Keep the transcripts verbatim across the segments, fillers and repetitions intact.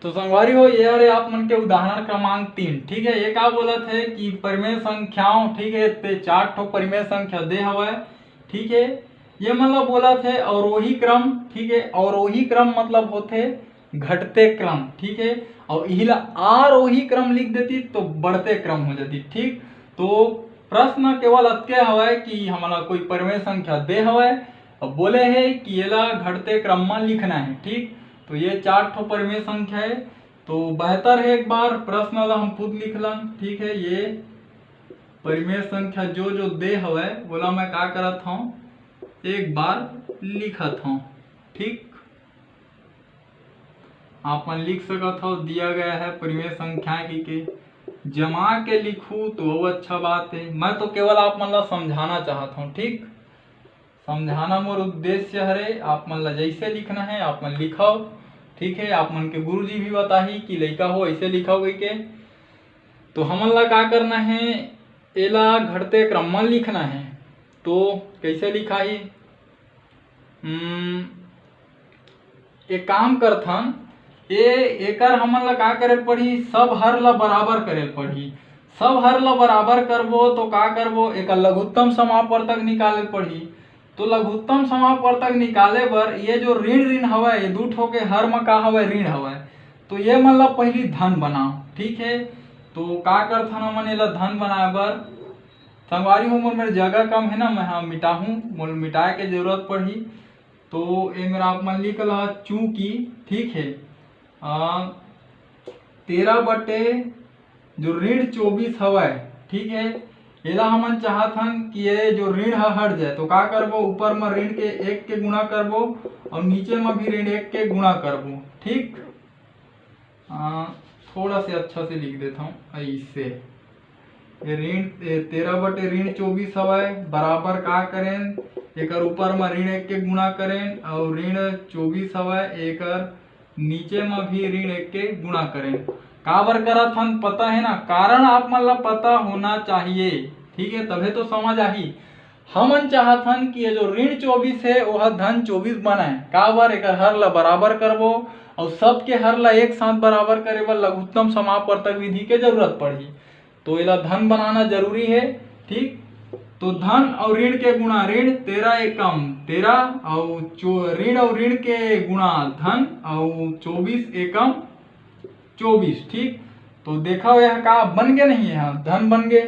तो संगवारी हो, ये हरे आप मन के उदाहरण क्रमांक तीन। ठीक है, ये का बोलत हे कि परिमेय संख्याओं, ठीक है, ते चार ठो परिमेय संख्या दे हवय। ठीक है, ये मतलब बोलत हे अवरोही क्रम। ठीक है, अवरोही क्रम मतलब होथे घटते क्रम। ठीक है, और इही ला आरोही क्रम लिख देती तो बढ़ते क्रम हो जाती। ठीक, तो प्रश्न केवल अतके हवय कि हमला कोई परिमेय संख्या दे हवय, अब बोले हे कि एला घटते क्रम में लिखना है। ठीक, तो ये चार ठो परिमेय संख्या है, तो बेहतर है एक बार प्रश्न ला हम खुद लिख लन। ठीक है, ये परिमेय संख्या जो जो दे हवय, ओला मैं का करत हूँ, एक बार लिखत हूँ। ठीक, आप मन लिख सकत हो, दिया गया है परिमेय संख्याएं की के जमा के लिखू तो वो अच्छा बात है। मैं तो केवल आप मन ला समझाना चाहत हूँ। ठीक, समझाना मोर उद्देश्य हरे। आप मन ला जैसे लिखना है आप मन लिखो। ठीक है, आप मन के गुरुजी भी बताही कि लइका हो ऐसे लिखो कहि के। तो हमन ला का करना है, एला घटते क्रम में लिखना है। तो कैसे लिखाही? हम्म, एक काम करथन, ए एकर हमन ला का करे पड़ही, सब हर ला बराबर करे पड़ही। सब हर ला बराबर करबो तो का करबो, एकर लघुत्तम समापवर्तक निकाले पड़ही। तो लघुत्तम समापवर्तक निकाले बर ये जो ऋण ऋण हवय, ये दू ठो के हर म का हवय, ऋण हवय, तो ये मन ला पहली धन बनाओ। ठीक है, तो का करथन हमन एला धन बनाए बर, संगवारी हो, मोर मेर जगह कम है ना, मैं हा मिटाहूँ, मोर मिटाए के जरूरत पड़ही। तो ए मेरा आप मन लिख ला चूंकि, ठीक है, आ, तेरह बटे जो ऋण चौबीस हवय, ठीक है, एला हमन चाहत हन कि ये जो ऋण ह हट जाए, तो का करबो, ऊपर म ऋण के एक के गुणा करबो और नीचे म भी ऋण एक के गुणा करबो। ठीक, आ, थोड़ा से अच्छा से लिख देता हूँ ऐसे। ये ऋण, ये तेरह बटे ऋण चौबीस हवय, बराबर का करेन, एकर ऊपर म ऋण एक के गुणा करेन और ऋण चौबीस हवय, एकर नीचे म भी ऋण एक के गुणा करेन। काबर करत हन पता है ना, कारण आप मन ला पता होना चाहिए। ठीक है, तभे तो समझ आही। हमन चाहत हन कि ये जो ऋण चौबीस है, ओह धन चौबीस बनाए। काबर, एकर हर ला बराबर करबो और सबके हर ला एक साथ बराबर करे बर लघुत्तम समापवर्तक विधि के जरूरत पड़ही। तो एला धन बनाना जरूरी है। ठीक, तो धन और ऋण के गुणा ऋण, तेरह एकम तेरह, और चो-, ऋण और ऋण के गुणा धन, और चौबीस एकम चौबीस। ठीक, तो देखा यह का बन गए, नहीं है, धन बन गए।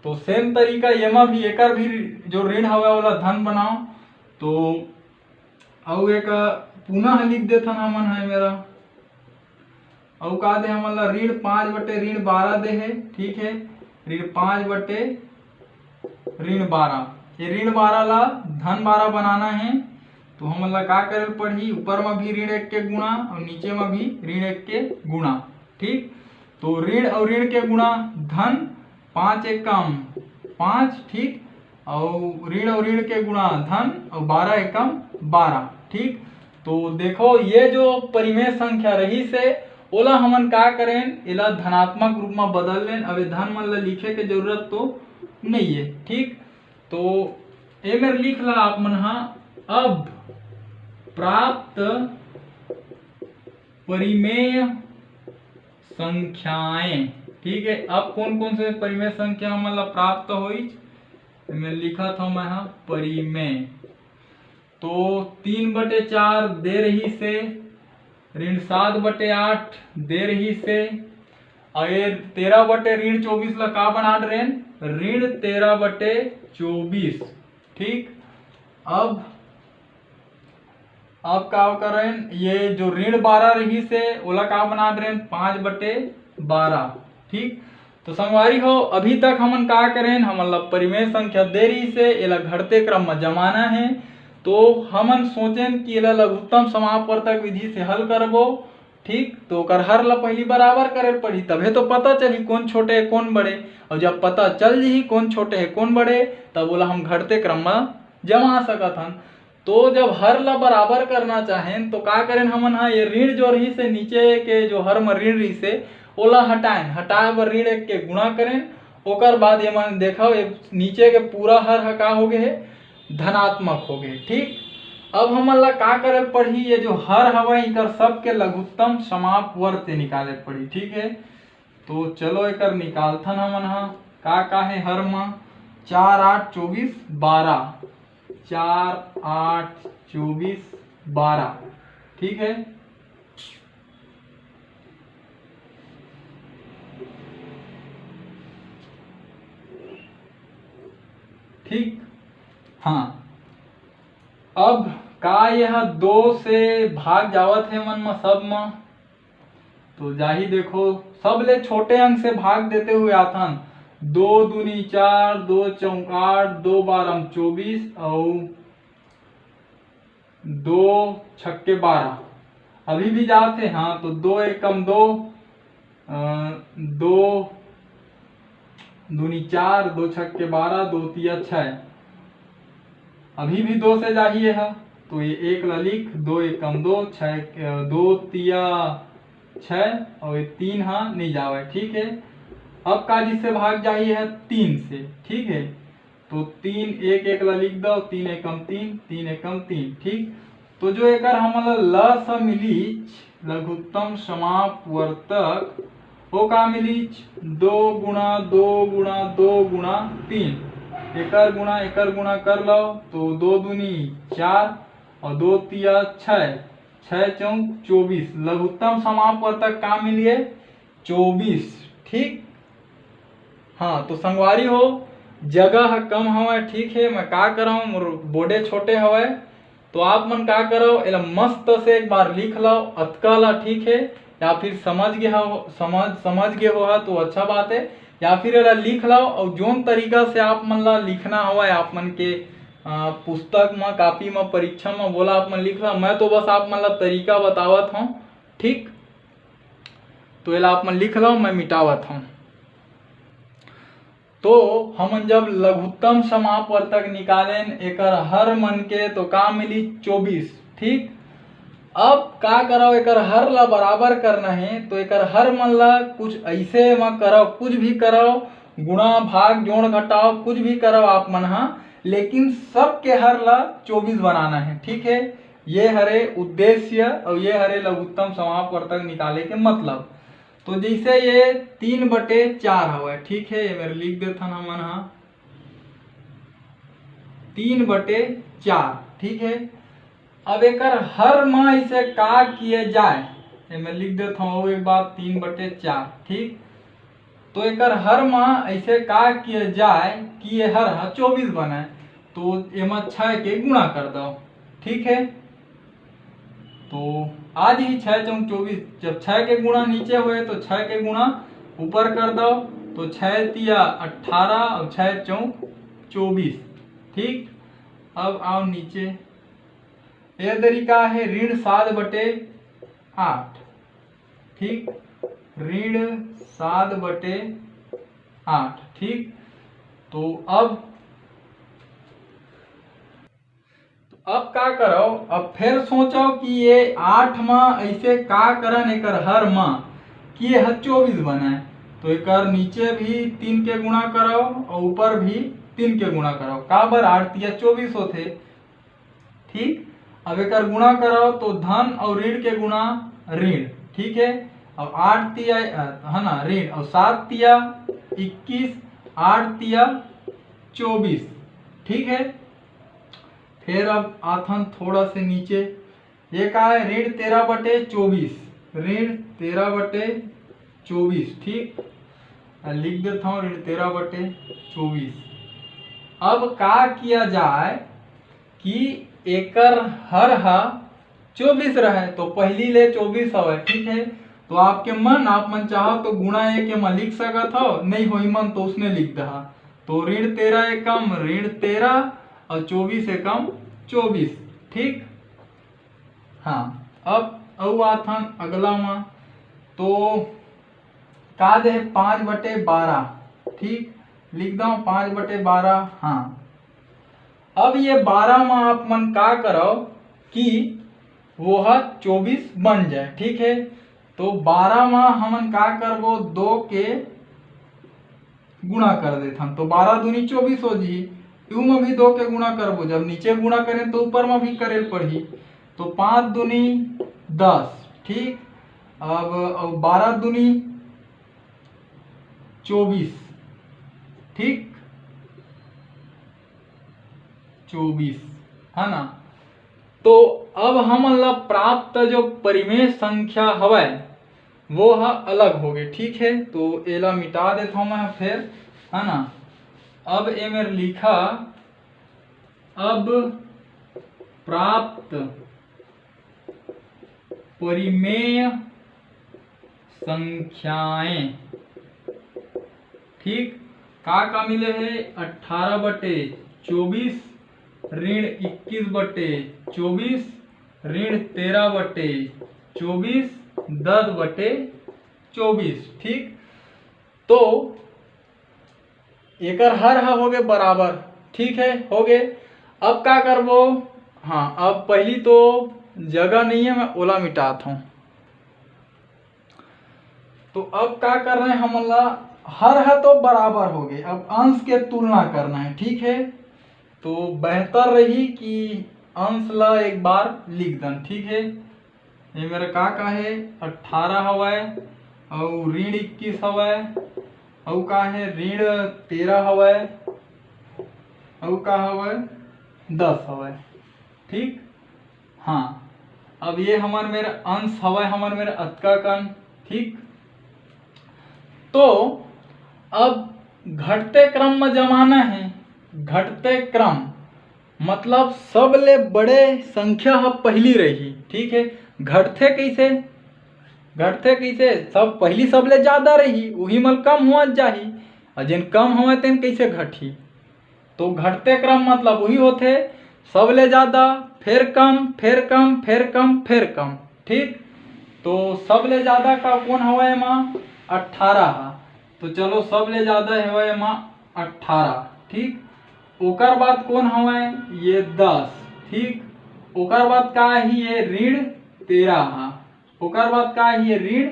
तो सेम तरीका एमा भी, एकर भी जो ऋण हवे ओला धन बनाओ। तो अउ एक पुनः लिख देथन हमन, है मेरा, अउ का दे हमन ला, ऋण पाँच बटे ऋण बारह दे है। ठीक है, ऋण पाँच बटे ऋण बारह, ये ऋण बारह ला धन बारह बनाना है। तो हमन ला का करे पड़ही, ऊपर में भी ऋण एक के गुणा और नीचे में भी ऋण एक के गुणा। ठीक, तो ऋण और ऋण के गुणा धन, पाँच एकम पाँच, ठीक, और ऋण और ऋण के गुणा धन और बारह एकम बारह। ठीक, तो देखो, ये जो परिमेय संख्या रहिस हे, ओला हमन का करेन, एला धनात्मक रूप में बदल लेन। अब ये धन मन ला लिखे के जरूरत तो नहीं है। ठीक, तो ए मेर लिख ला आप मन हा, अब प्राप्त परिमेय संख्याएं। ठीक है, अब कौन कौन से परिमेय संख्या हमन ला प्राप्त होइच, मैं लिखत हूँ मैं हा परिमेय। तो तीन बटे चार दे रहिस हे, ऋण सात बटे आठ दे रहिस हे, और ये तेरह बटे ऋण चौबीस ला का बना डरेन, ऋण तेरह बटे चौबीस। ठीक, अब अब का करेन, ये जो ऋण बारह रहिस हे, ओला का बना डरेन, पाँच बटे बारह। ठीक, तो संगवारी हो, अभी तक हमन का करेन, हमन ला परिमेय संख्या दे रहिस हे, एला घटते क्रम में जमाना है। तो हमन सोचेन कि एला लघुत्तम समापवर्तक विधि से हल करबो। ठीक, तो ओकर हर ला पहली बराबर करे पड़ी, तभे तो पता चली कौन छोटे है कौन बड़े, और जब पता चल जही कौन छोटे है कौन बड़े, तब ओला हम घटते क्रम में जमा सकत हन। तो जब हर ला बराबर करना चाहेन, तो का करेन हमन हा, ये ऋण जो रहिस हे, नीचे के जो हर म ऋण रहिस हे, ओला हटाएन। हटाए बर ऋण एक के गुणा करेन, ओकर बाद ये मन देखो, ये नीचे के पूरा हर ह का हो गए हे, धनात्मक हो गए। ठीक, अब हमन ला का करे पड़ही? ये जो हर हवय, इकर सबके लघुत्तम समाप वर्त निकाले पड़ही, ठीक है। तो चलो एकर निकालथन हमन ह। का का है हर म? चार आठ चौबीस, बारह। चार आठ चौबीस, बारह, ठीक है। ठीक, हाँ। अब का यह दो से भाग जावत हे मन म, सब म? तो जाही, देखो, सबले छोटे अंक से भाग देते हुए आथन। दो दूनी चार, दो चौक आठ, दो बारह चौबीस और दो छक्के बारह। अभी भी जात हे, हाँ, तो दो एकम दो, अ, दो दूनी चार, दो छक्के बारह, दो तिया छः। अभी भी दो से जाही है, तो ये एक ला लिख, दो एकम दो, छः, अ, दो तिया छः और ये तीन हा नहीं जावे, ठीक है। अब का जिससे भाग जाही है? तीन से, ठीक है। तो तीन, एक एक ला लिख दो, तीन एकम तीन, तीन एकम तीन, ठीक। तो जो एकर हमन ला ल स मिलीच, लघुत्तम समाप वर्तक, वो का मिलीच? दो गुणा दो गुणा दो गुणा तीन। एकर गुणा एकर गुणा कर लो, तो दो दूनी चार और दो तिया छः, छः चौक चौबीस। लघुत्तम समाप वर्तक का मिलिए? चौबीस, ठीक। हाँ, तो संगवारी हो, जगह ह कम हवय, ठीक है, मैं का करव, मोर बोर्डे छोटे हवय, तो आप मन का करव, एला मस्त से एक बार लिख लव, अतका ला, ठीक है, या फिर समझ गे हो, समझ, समझ गे हो हा, तो अच्छा बात है, या फिर एला लिख लव, और जोन तरीका से आप मन ला लिखना हवय, आप मन के, अ, पुस्तक म, कॉपी म, परीक्षा म, बोला आप मन लिख लव। मैं तो बस आप मन ला तरीका बतावत हूँ, ठीक। तो एला आप मन लिख लव, मैं मिटावत हूँ। तो हमन जब लघुत्तम समाप वर्तक निकालेन एकर हर मन के, तो का मिली? चौबीस। ठीक, अब का करव, एकर हर ला बराबर करना है, तो एकर हर मन ला कुछ ऐसे म करव, कुछ भी करव, गुणा, भाग, जोड़, घटाव, कुछ भी करव आप मन हा, लेकिन सबके हर ला चौबीस बनाना है। ठीक है, ये हरे उद्देश्य और ये हरे लघुत्तम समाप वर्तक निकाले के मतलब। तो जैसे ये तीन बटे चार हवय, ठीक है, ये मेर लिख देथन हमन हा, तीन बटे चार, ठीक है। अब एकर हर म इसे का किए जाए, ये मैं लिख देथन अउ एक बार, तीन बटे चार, ठीक। तो एकर हर म ऐसे का किए जाए कि ये हर ह चौबीस बने, तो एमा छः के गुणा कर दो, ठीक है। तो आज ही छः चौक चौबीस, जब छः के गुणा नीचे हुए तो छः के गुणा ऊपर कर दो, तो छः तिया अट्ठारह और छः चौक चौबीस। ठीक, अब आओ नीचे, ये तरीका है ऋण सात बटे आठ। ठीक, ऋण सात बटे आठ। ठीक, तो अब तो अब का करव, अब फिर सोचव कि ये आठ म ऐसे का करन एकर हर म कि ये ह चौबीस बने, तो एकर नीचे भी तीन के गुणा करव और ऊपर भी तीन के गुणा करव, काबर आठ तिया चौबीस होथे। ठीक, अब एकर गुणा करव तो धन और ऋण के गुणा ऋण, ठीक है। अब आठ तिया, अ, है ना, ऋण, और सात तिया इक्कीस, आठ तिया चौबीस, ठीक है। फिर अब आथन थोड़ा से नीचे, ये का है, ऋण तेरह बटे चौबीस, ऋण तेरह बटे चौबीस, ठीक। आ, लिख देता हूँ ऋण तेरह बटे चौबीस। अब का किया जाए कि एकर हर हा चौबीस रहे, तो पहली ले चौबीस हवय, ठीक है। तो आपके मन, आप मन चाहो तो गुणा एक एमा लिख सकत हो, नहीं होई मन तो उसने लिख दहा। तो ऋण तेरह एकम ऋण तेरह और चौबीस एकम चौबीस, ठीक। हाँ, अब अउ आथन अगला मा, तो का दे हे, पाँच बटे बारह, ठीक, लिख दो पाँच बटे बारह। हाँ, अब ये बारह मा आप मन का करव कि वो ह चौबीस बन जाए, ठीक है। तो बारह मा हमन का करबो, दो के गुणा कर देथन, तो बारह दूनी चौबीस हो जी। दू में भी दो के गुणा करबो, जब नीचे गुणा करें तो ऊपर में भी करे पड़ही। तो पाँच दूनी दस, ठीक। अब, अब बारह दूनी चौबीस, ठीक, चौबीस, है ना। तो अब हमन ला प्राप्त जो परिमेय संख्या हवय, वो ह अलग हो गए, ठीक है। तो एला मिटा देता हूँ मैं फिर, है ना। अब ए मेर लिखा, अब प्राप्त परिमेय संख्याएं, ठीक, का का मिले हे? अट्ठारह बटे चौबीस, ऋण इक्कीस बटे चौबीस, ऋण तेरह बटे चौबीस, दस बटे चौबीस, ठीक। तो एकर हर ह होगे बराबर, ठीक है, होगे। अब का करबो? हाँ, अब पहली तो जगह नहीं है, मैं ओला मिटात हूँ। तो अब का करना है हमन ला? हर ह तो बराबर होगे, अब अंश के तुलना करना है, ठीक है। तो बेहतर रही कि अंश ला एक बार लिख दन, ठीक है। ये मेरा का का है? अट्ठारह हवय, अउ ऋण इक्कीस हवय, अउ का है? ऋण तेरह हवय, अउ का हवय? दस हवय, ठीक। हाँ, अब ये हमर मेर अंश हवय, हमर मेर अतका कन, ठीक। तो अब घटते क्रम में जमाना है, घटते क्रम मतलब सबले बड़े संख्या ह पहली रही, ठीक है। घटथे कैसे? घटथे कैसे? सब पहली सबले ज्यादा रही, उही मल कम हुआ जाही, और जेन कम हुआ तेन कैसे घटही? तो घटते क्रम मतलब उही होथे, सबले ज्यादा, फिर कम, फिर कम, फिर कम, फिर कम, ठीक। तो सबले ज्यादा का कौन हवय एमा? अट्ठारह। तो चलो, सबले ज्यादा हवय एमा अट्ठारह, ठीक। ओकर बाद कौन हवय? ये दस, ठीक। ओकर बाद का आही? ये ऋण तेरह हा। ओकर बाद का आही? ये ऋण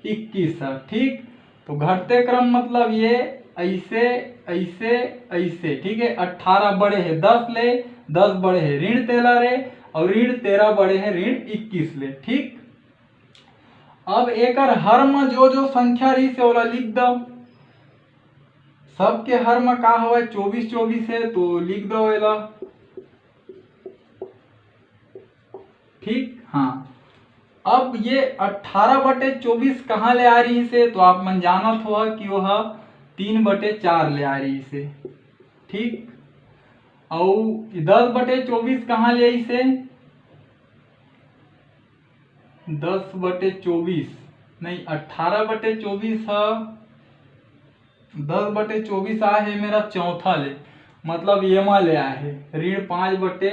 इक्कीस हा, ठीक। तो घटते क्रम मतलब ये ऐसे, ऐसे, ऐसे, ठीक है। अट्ठारह बड़े है दस ले, दस बड़े है ऋण तेरह ले, और ऋण तेरह बड़े है ऋण इक्कीस ले, ठीक। अब एकर हर म जो जो संख्या रहिस हे ओला लिख दव। सबके हर म का हवय? चौबीस, चौबीस हे, तो लिख दव एला। ठीक, हाँ। अब ये अट्ठारह बटे चौबीस कहाँ ले आ रहिस हे? तो आप मन जानत हो कि वो ह तीन बटे चार ले आ रहिस हे, ठीक। अउ दस बटे चौबीस कहाँ ले आइस हे? दस बटे चौबीस नहीं, अट्ठारह बटे चौबीस ह, दस बटे चौबीस आए हे मेरा चौथा ले, मतलब एमा ले आए हे ऋण पाँच बटे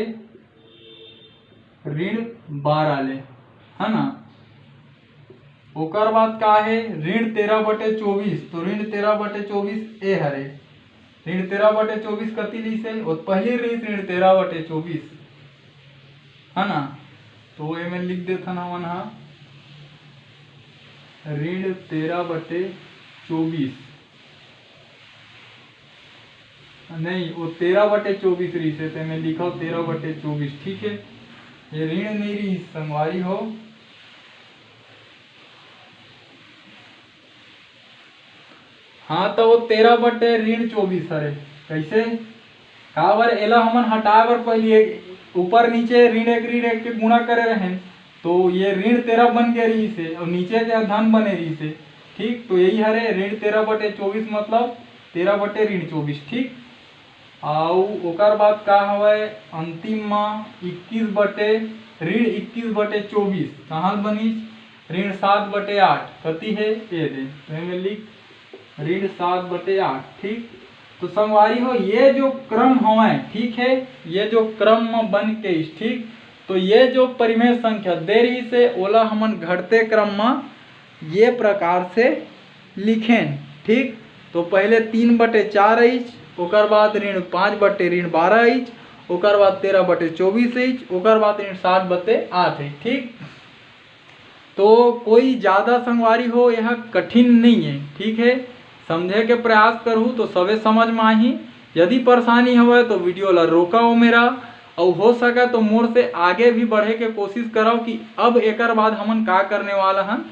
ऋण बारह ले, है ना। ओकर बाद का हे? ऋण तेरह बटे चौबीस, तो ऋण तेरह बटे चौबीस ए हरे। ऋण तेरह बटे चौबीस कति लिस हे? वो पहली रहिस ऋण तेरह बटे चौबीस, है ना। तो एमे लिख देथन हमन हा ऋण तेरह बटे चौबीस नहीं, वो तेरह बटे चौबीस रहिस हे, तो एमे लिखव तेरह बटे चौबीस, ठीक है। ये ऋण नहीं रहिस संगवारी हो। हाँ, तो वो तेरह बटे ऋण चौबीस हरे। कैसे? काबर एला हमन हटाए बर पहली एक ऊपर नीचे ऋण एक ऋण एक के गुणा करे रहेन, तो ये ऋण तेरह बन के रहिस हे और नीचे के धन बने रहिस हे। ठीक, तो यही हरे ऋण तेरह बटे चौबीस मतलब तेरह बटे ऋण चौबीस। ठीक, अउ ओकर बाद का हवय अंतिम म इक्कीस बटे ऋण इक्कीस बटे चौबीस कहाँ बनिस? ऋण सात बटे आठ कति हे? ये दे, तो एमे लिख ऋण सात बटे आठ। ठीक, तो संगवारी हो, ये जो क्रम हवय, ठीक है, ये जो क्रम म बन के इस, ठीक, तो ये जो परिमेय संख्या दे रहिस हे ओला हमन घटते क्रम म ये प्रकार से लिखेन। ठीक, तो पहले तीन बटे चार आइच, ओकर बाद ऋण पाँच बटे ऋण बारह आइच, ओकर बाद तेरह बटे चौबीस आइच, ओकर बाद ऋण सात बटे आठ आइच। ठीक, तो कोई ज़्यादा संगवारी हो, यह कठिन नहीं है। ठीक है, समझे के प्रयास करहू तो सबे समझ में आही। यदि परेशानी हवय तो वीडियो ला रोका ओ मेरा, अउ हो सके तो मोर से आगे भी बढ़े के कोशिश करव कि अब एकर बाद हमन का करने वाला हन।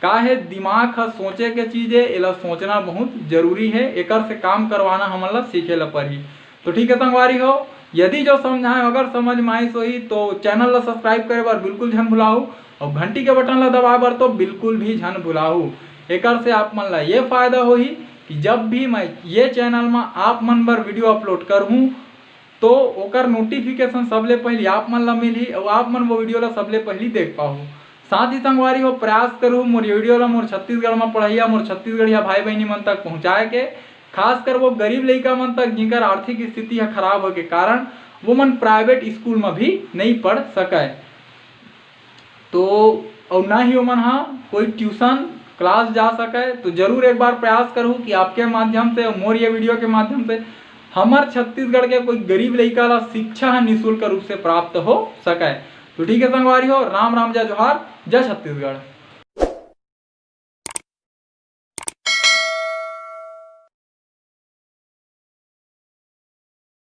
काहे दिमाग ह सोचे के चीज हे, एला सोचना बहुत जरूरी हे, एकर से काम करवाना हमन ला सीखे ला परही। तो ठीक है संगवारी हो, यदि जो समझाए अगर समझ में आइस होही तो चैनल ला सब्सक्राइब करे बर बिल्कुल झन भुलाहू, और घंटी के बटन ला दबाए बर तो बिल्कुल भी झन भुलाहू। एकर से आप मन ला ये फायदा होही कि जब भी मैं ये चैनल में आप मन बर वीडियो अपलोड करहूँ तो ओकर नोटिफिकेशन सबले पहली आप मन ला मिलही और आप मन वो वीडियो ला सबले पहली देख पाहू। साथ ही संगवारी हो, प्रयास करहू मोर ये वीडियो ला मोर छत्तीसगढ़ में पढ़ैया, मोर छत्तीसगढ़िया भाई बहनी मन तक पहुँचाए के, खासकर वो गरीब लइका मन तक जिनकर आर्थिक स्थिति ह खराब होए के कारण वो मन प्राइवेट स्कूल में भी नहीं पढ़ सके। तो और ना ही ओमन हा कोई ट्यूशन क्लास जा सके। तो जरूर एक बार प्रयास करहू कि आपके माध्यम से, मोर ये वीडियो के माध्यम से हमर छत्तीसगढ़ के कोई गरीब लइका ला शिक्षा ह निशुल्क रूप से प्राप्त हो सके। तो ठीक है संगवारी हो, राम राम, जय जोहार, जय छत्तीसगढ़।